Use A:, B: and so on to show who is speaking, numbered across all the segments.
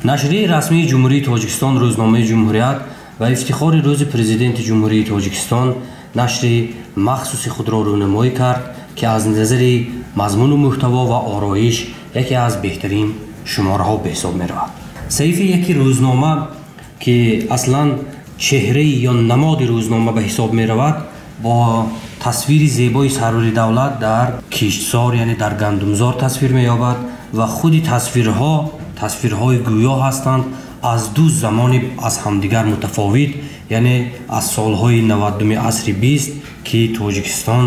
A: Нашрияи расмии Ҷумҳурии Тоҷикистон, рӯзномаи Ҷумҳурият ва ифтихори рӯзи Президенти Ҷумҳурии Тоҷикистон нашри махсуси худро рӯнамоӣ кард, ки аз назари мазмуну мӯҳтаво ва ороиш яке аз беҳтарин шумораҳо ба ҳисоб меравад. Саҳифаи яки рӯзнома, ки аслан чеҳраи ё намоди рӯзнома ба ҳисоб меравад, бо тасвири зебои сарвари давлат дар киштзор, яъне дар гандумзор тасвир меёбад ва худи тасвирҳо тасвирҳои гӯё ҳастанд аз ду замони аз ҳамдигар мутафовит, яъне аз солҳои 90-уми асри 20, ки Тоҷикистон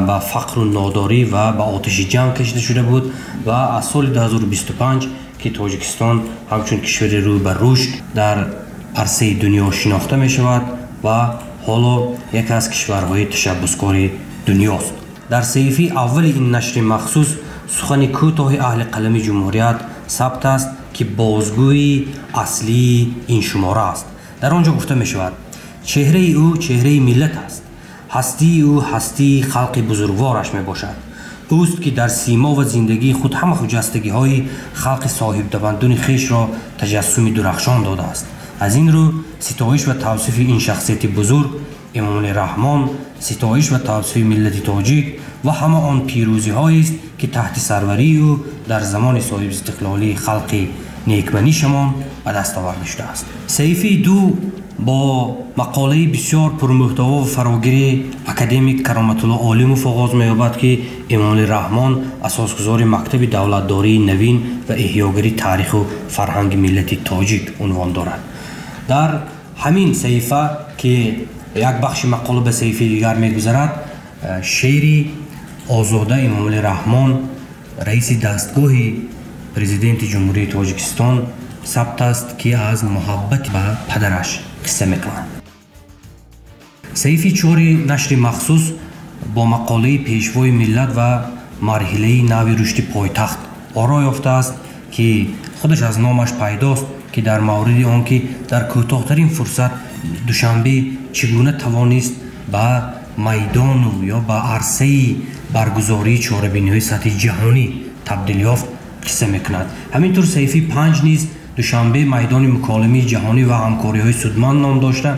A: ба фақру нодорӣ ва ба оташи ҷанг кашида шуда буд, ва аз соли 2025, ки Тоҷикистон ҳамчун кишвари рӯ ба рушд дар арсаи дунё шинохта мешавад ва ҳоло яке аз кишварҳои ташаббускори дунёст. Дар саҳифаи аввали ин нашри махсус сухани кӯтоҳи аҳли қалами Ҷумҳурият сабт аст, ки бозгӯи аслии ин шумора аст. Дар он ҷо гуфта мешавад: чеҳраи ӯ чеҳраи миллат аст, ҳастии ӯ ҳастии халқи бузургвораш мебошад. Ӯст, ки дар симо ва зиндагии худ ҳама хуҷастагиҳои халқи соҳибтамаддуни хешро таҷассуми дурахшон додааст. Аз ин рӯ ситоиш ва тавсифи ин шахсияти бузург Эмомалӣ Раҳмон ситоиш ва тавсифи миллати тоҷик ва ҳама он пирӯзиҳоест, ки таҳти сарварии ӯ дар замони соҳибистиқлолии халқи некманишамон ба даст оварда шудааст. Саҳифаи ду бо мақолаи бисёр пурмуҳтаво ва фарогири академик Кароматулло Олимов оғоз меёбад, ки Эмомалӣ Раҳмон асосгузори мактаби давлатдории навин ва эҳёгари таъриху фарҳанги миллати тоҷик унвон дорад. Дар ҳамин саҳифа, ки як бахши мақола ба саҳифаи дигар мегузарад, шеъри озода Эмомалӣ Раҳмон, раиси дастгоҳи Президенти Ҷумҳурии Тоҷикистон, сабт аст, ки аз муҳаббат ба падараш қисса мекунад. Саҳифаи чори нашри махсус бо мақолаи Пешвои миллат ва марҳилаи нави рушди пойтахт оро ёфтааст, ки худаш аз номаш пайдост, ки дар мавриди он ки дар кӯтоҳтарин фурсат Душанбе чӣ гуна тавонист ба майдону ё ба арсаи баргузории чорабиниҳои сатҳи ҷаҳонӣ табдил ёфт, қисса мекунад. Ҳамин тур саҳифаи панҷ низ Душанбе майдони муколамаи ҷаҳонӣ ва ҳамкориҳои судманд ном дошта,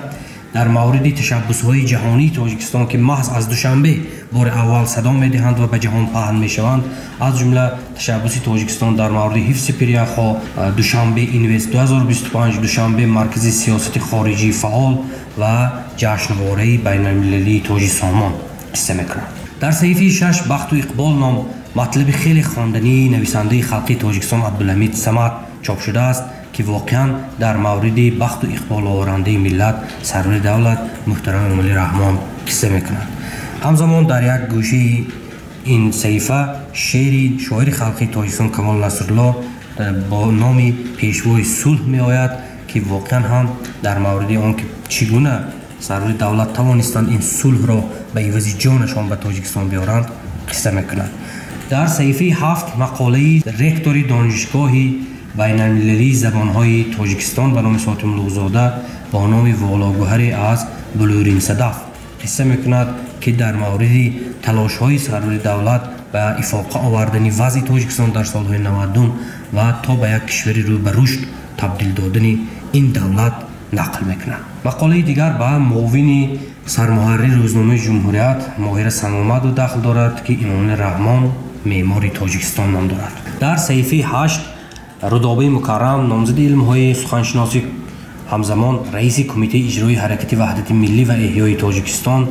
A: дар мавриди ташаббусҳои ҷаҳонии Тоҷикистон, ки маҳз аз Душанбе бори аввал садо медиҳанд ва ба ҷаҳон паҳн мешаванд, аз ҷумла ташаббуси Тоҷикистон дар мавриди ҳифзи пиряхҳо, Душанбе Инвест 2025, Душанбе маркази сиёсати хориҷии фаъол ва ҷашнвораи байналмилалии Тоҷи Сомон қисса мекунад. Дар саҳифаи шаш Бахту иқбол ном матлаби хеле хондании нависандаи халқии Тоҷикистон Абдулҳамид Самад чоп шудааст, ки воқеан дар мавриди бахту иқболоварандаи миллат сарвари давлат муҳтарам Эмомалӣ Раҳмон қисса мекунад. Ҳамзамон дар як гӯшаи ин саҳифа шеъри шоири халқии Тоҷикистон Камол Насрулло бо номи Пешвои сулҳ меояд, ки воқеан ҳам дар мавриди он ки чӣ гуна сарвари давлат тавонистанд ин сулҳро ба ивази ҷонашон ба Тоҷикистон биёранд, қисса мекунад. Дар саҳифаи ҳафт мақолаи ректори Донишгоҳи байналмилалии забонҳои Тоҷикистон ба номи Сотимуллоқзода бо номи Вологӯҳаре аз Булурин Садаф қисса мекунад, ки дар мавриди талошҳои сарвари давлат ба ифоқа овардани вазъи Тоҷикистон дар солҳои 90-ум ва то ба як кишвари рӯ ба рушд табдил додани ин давлат нақл мекунад. Мақолаи дигар ба муовини сармуҳаррири рӯзномаи Ҷумҳурият Моҳира Саномадов дахл дорад, ки Эмомалӣ Раҳмон меъмори Тоҷикистон ном дорад. Дар саҳифаи ҳашт Рудобаи Мукаррам, номзади илмҳои суханшиносӣ, ҳамзамон раиси Кумитаи иҷроии Ҳаракати ваҳдати миллӣ ва эҳёи Тоҷикистон,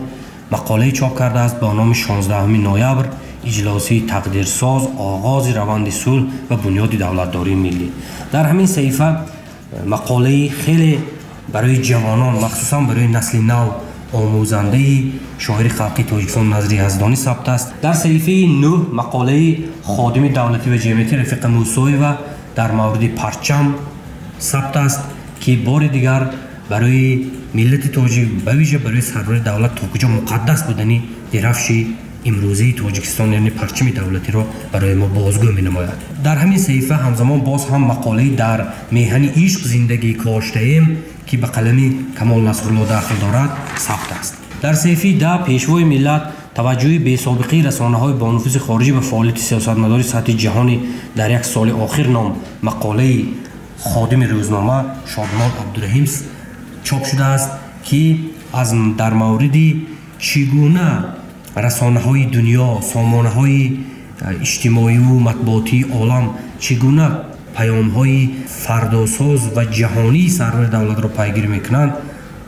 A: мақолае чоп кардааст бо номи 16 ноябр иҷлосии тақдирсоз, оғози раванди сулҳ ва бунёди давлатдории миллӣ. Дар ҳамин саҳифа мақолаи хеле барои ҷавонон, махсусан барои насли нав омӯзандаи шоири халқии Тоҷикистон Назри Яздонӣ сабт аст. Дар саҳифаи нӯҳ мақолаи ходими давлатӣ ва ҷамъиятӣ Рафиқа Мусоева дар мавриди парчам сабт аст, ки бори дигар барои миллати тоҷик, ба вижа барои сарвари давлат то куҷо муқаддас будани дирафши имрӯзаи Тоҷикистон, яъне парчами давлатиро барои мо бозгӯ менамояд. Дар ҳамин саҳифа ҳамзамон боз ҳам мақолаи Дар меҳани ишқ зиндагӣ коштаем, ки ба қалами Камол Насрулло дахл дорад, сабт аст. Дар саҳифаи 10 Пешвои миллат таваҷҷӯҳи бесобиқаи расонаҳои бонуфузи хориҷӣ ба фаъолияти сиёсатмадори сатҳи ҷаҳонӣ дар як соли охир ном мақолаи ходими рӯзнома Шодмон Абдураҳим чоп шудааст, ки аз дар мавриди чӣ гуна расонаҳои дунё, сомонаҳои иҷтимоиву матбуотии олам чӣ гуна паёмҳои фардосоз ва ҷаҳонии сарвари давлатро пайгирӣ мекунанд,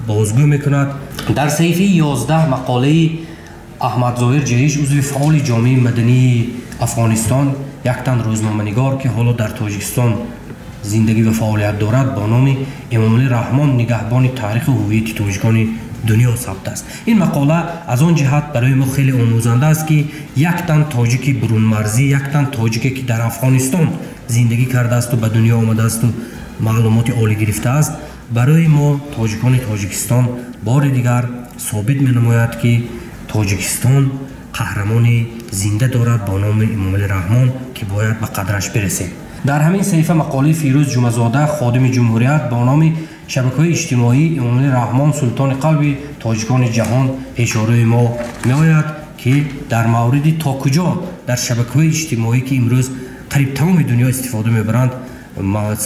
A: бозгӯ мекунад. Дар саҳифаи 11 мақолаи Аҳмадзоҳир Ҷаҳиш, узви фаъоли ҷомеаи мадании Афғонистон, яктан рӯзноманигор, ки ҳоло дар Тоҷикистон зиндагӣ ва фаъолият дорад, бо номи Эмомалӣ Раҳмон нигаҳбони таъриху ҳуввияти тоҷикони дунё сабт аст. Ин мақола аз он ҷиҳат барои мо хеле омӯзанда аст, ки яктан тоҷики бурунмарзӣ, яктан тоҷике, ки дар Афғонистон зиндагӣ кардаасту ба дунё омадаасту маълумоти олӣ гирифтааст, барои мо тоҷикони Тоҷикистон бори дигар собит менамояд, ки Тоҷикистон қаҳрамони зинда дорад бо номи Эмомалӣ Раҳмон, ки бояд ба қадраш бирасем. Дар ҳамин саҳифа мақолаи Фирӯз Ҷумъазода, ходими Ҷумҳурият, бо номи шабакаҳои иҷтимоӣ Эмомалӣ Раҳмон султони қалби тоҷикони ҷаҳон пешорои мо меояд, ки дар мавриди то куҷо дар шабакаҳои иҷтимоӣ, ки имрӯз қариб тамоми дунё истифода мебаранд,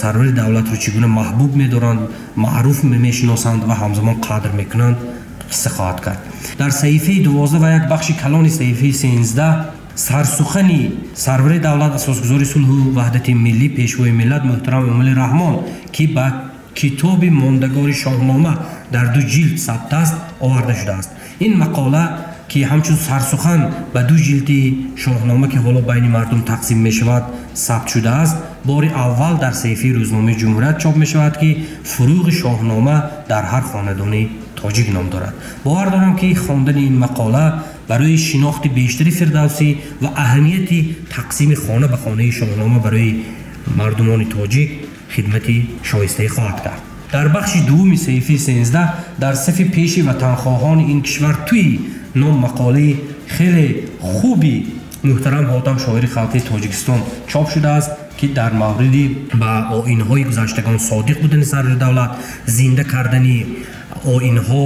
A: сарвари давлатро чӣ гуна маҳбуб медоранд, маъруф мешиносанд ва ҳамзамон қадр мекунанд, қисса хоҳад кард. Дар саҳифаи 12 ва як бахши калони саҳифаи 13 сарсухани сарвари давлат, асосгузори сулҳу ваҳдати миллӣ, пешвои миллат муҳтарам Эмомалӣ Раҳмон, ки ба китоби мондагори Шоҳнома дар 2 ҷилд сабт аст, оварда шудааст. Ин мақола, ки ҳамчун сарсухан ба 2 ҷилди Шоҳнома, ки ҳоло байни мардум тақсим мешавад, сабт шудааст, бори аввал дар саҳифаи рӯзномаи Ҷумҳурият чоп мешавад, ки фурӯғи Шоҳнома дар ҳар хонадони тоҷик ном дорад. Бовар дорам, ки хондани ин мақола барои шинохти бештари Фирдавсӣ ва аҳамияти тақсими хона ба хонаи Шоҳнома барои мардумони тоҷик хидмати шоистае хоҳад кард. Дар бахши дуввуми саҳифаи 13 дар сафи пеши ватанхоҳони ин кишвар туи ном мақолаи хеле хуби муҳтарам Ҳотам, шоири халқии Тоҷикистон, чоп шудааст, ки дар мавриди ба оинҳои гузаштагон содиқ будани сарвари давлат, зинда кардани оинҳо,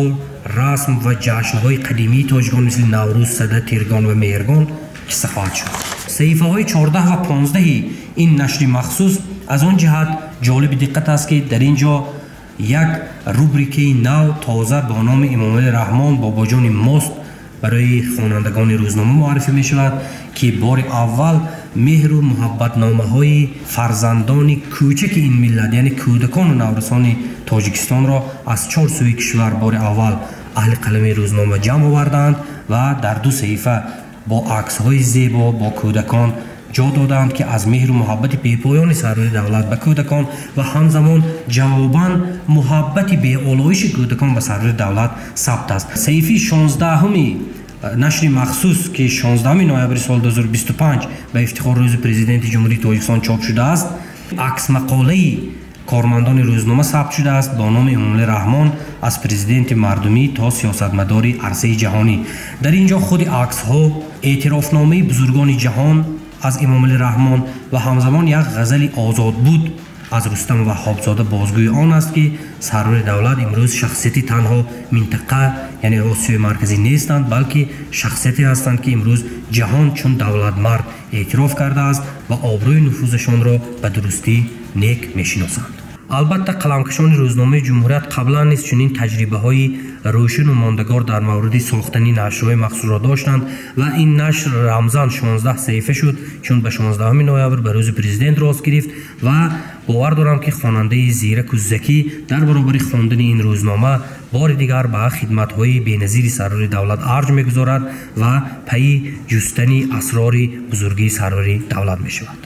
A: расм ва ҷашнҳои қадимии тоҷикон мисли Наврӯз, Сада, Тиргон ва Меҳргон қисса хоҳад шуд. Саҳифаҳои 14 ва 15 ин нашри махсус аз он ҷиҳат ҷолиби диққат аст, ки дар ин ҷо як рубрикаи нав тоза бо номи Эмомалӣ Раҳмон бобоҷони мост барои хонандагони рӯзнома муаррифӣ мешавад, ки бори аввал меҳру муҳаббатномаҳои фарзандони кӯчаки ин миллат, яъне кӯдакону наврасони Тоҷикистонро аз 4 сӯи кишвар бори аввал аҳли қалами рӯзнома ҷамъ овардаанд ва дар 2 саҳифа бо аксҳои зебо бо кӯдакон ҷо додаанд, ки аз меҳру муҳаббати бепоёни сарвари давлат ба кӯдакон ва ҳамзамон ҷавобан муҳаббати беолоиши кӯдакон ба сарвари давлат сабт аст. Саҳифаи 16 нашри махсус, ки 16 ноябри соли 2025 ба ифтихори рӯзи президенти Ҷумҳурии Тоҷикистон чоп шудааст, аксмақолаи кормандони рӯзнома сабт шудааст бо номи Эмомалӣ Раҳмон аз президенти мардумӣ то сиёсатмадори арсаи ҷаҳонӣ. Дар ин ҷо худи аксҳо, эътирофномаи бузургони ҷаҳон аз Эмомалӣ Раҳмон ва ҳамзамон як ғазали озод буд аз Рустам Ваҳҳобзода бозгӯи он аст, ки сарвари давлат имрӯз шахсияти танҳо минтақа, яъне Осиёи Марказӣ нестанд, балки шахсияте ҳастанд, ки имрӯз ҷаҳон чун давлатмард эътироф кардааст ва обрӯи нуфузашонро ба дурустӣ нек мешиносанд. Албатта, қаламкашони рӯзномаи Ҷумҳурият қаблан низ чунин таҷрибаҳои рӯшану мондагор дар мавриди сохтани нашрҳои махсусро доштанд ва ин нашр рамзан 16 саҳифа шуд, чун ба 16 ноябр ба рӯзи президент рост гирифт ва бовар дорам, ки хонандаи зираку закӣ дар баробари хондани ин рӯзнома бори дигар ба хидматҳои беназири сарвари давлат арҷ мегузорад ва пайи ҷустани асрори бузургии сарвари давлат мешавад.